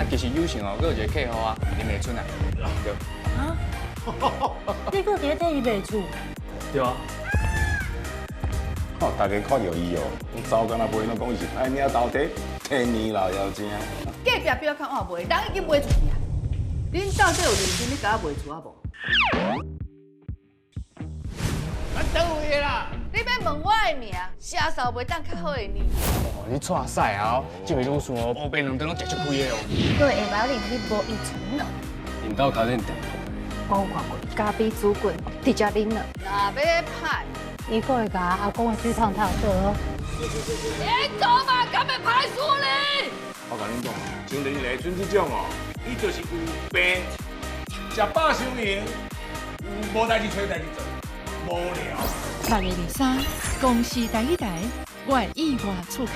其實友善哦，閣有一個客戶啊，林美春啊，對。啊？你閣佇咧替伊賣厝？對啊。哦，大家看著伊哦，走敢若袂攏講伊是歹領頭家，天年老妖精。隔壁錶較晚賣，人已經賣出去啊！恁到底有認真咧共我賣厝啊無？咱倒位的啦？你欲問我的名，寫數袂當較好的呢？哦，你帶屎啊！這位女士哦，烏白兩頓攏食足開的哦。閣會捌恁你無遺傳咯。𪜶兜跤恁店我有看過，咖啡主管直接啉了。若欲歹，伊閣會共阿公的水燙燙做好。你走嘛，敢會歹輸你？我共恁講，像林麗春這種哦，伊就是有病，食飽傷閒，無代誌揣代誌做，無聊。6月23，公視台語台，我的意外厝跤。